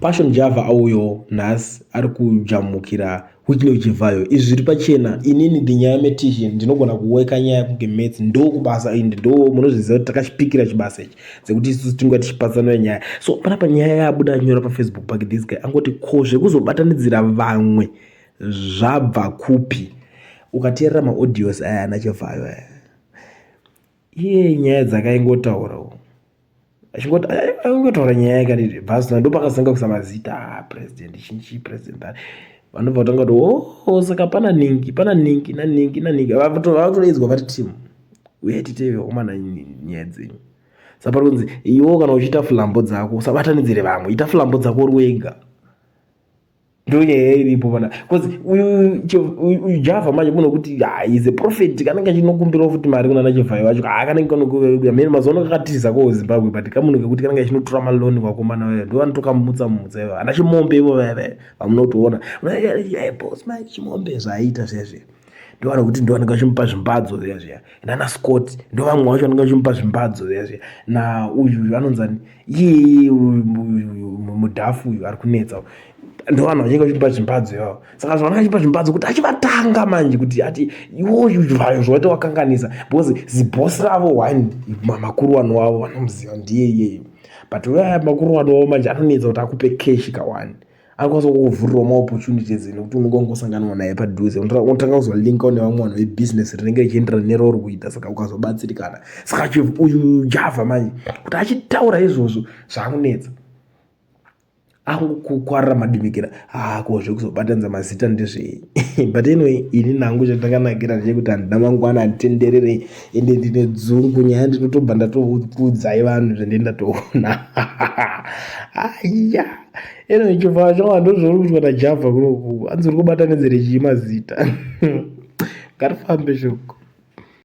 Passion Java auyo nhasi ari kujamukira Wicknell Chivhayo. Izvi zviri pachena, inini the nyaya metician ndinogona kuweka nyaya kunge maths ndokubasa ende ndo munozviziva kuti takachipikira chibasa ichi dzekuti isusu tinguva tichipatsanura nyaya. So panapa nyaya yabuda anyora paFacebook pake this guy angoti ko zvekuzobatanidzira vamwe zvabva kupi? Ukateerera maaudios aya ana Chivhayo aya iye nyaya dzakaingotaura achingoti aingotaura nyaya yake anditi bvasina ndopakazotanga kuisa mazita ah, president chinchi president that vanobva vatanga kuti oh saka pana ningi pana ningi naningi naningi vakutodaidzwa vati team uye titeve omana nyaya dzenyu saka pari kunzi iwo kana uchiita flambo dzako usabatanidzire vamwe ita flambo dzako uri wega Ndonyaya iripo pana because uyu Java manje munhu wekuti ah, is a prophet kanenge achinokumbirawo futi mari kunana Chivhayo vacho ah, kanenge kanokuamene mazuva ano kakatiza ko Zimbabwe but kamunhu kekuti kanenge achinotora maloni kwakomana vaya ndo vanotokamutsa mutsa ivo ana Chimombe ivo vaya vaya vamunotoona boss Mike Chimombe zvaaita zviya zviya ndovanhu kuti ndo vanenge vachimupa zvimbadzo zviya zviya nana Scott ndo vamwe vacho vanenge vachimupa zvimbadzo zviya zviya na uyu uyu anonzani iyeye mudhafu uyu ari kunetsa ndo vanhu vachinge vachimupa zvimbadzo ivavo saka zvavanenge vachipa zvimbadzo kuti achivatanga manje kuti ati iwoyu vayo zvawaita wakanganisa because zibosi ravo one makuru wano wavo vanomuziva ndiye iyeyo but vaya makuru wano wavo manje anonetsa kuti akupe cash kawani anokwanisa kukuvhurirawo maopportunities nekuti unonge wangosanganwa naye padhuze unotanga kuzolinkawo nevamwe vanhu vebusiness rinenge richienderana nerauri kuita saka ukazobatsirikana saka uyu java manje kuti achitaura izvozvo zvakunetsa angokukwarira madimikira haa ko zvekuzobatanidza mazita ndezvei but anyway ini nangu chandakanakira ndechekuti handina mangwana handitenderere ende ndine dzungu nyaya ndinotobva ndatokuudzai vanhu zvandee ndatoona aya anyway chivhaa changa ndozvauri kuitwa najava kunoku hanzi uri kubatanidzire chii mazita ngatifambe shoko.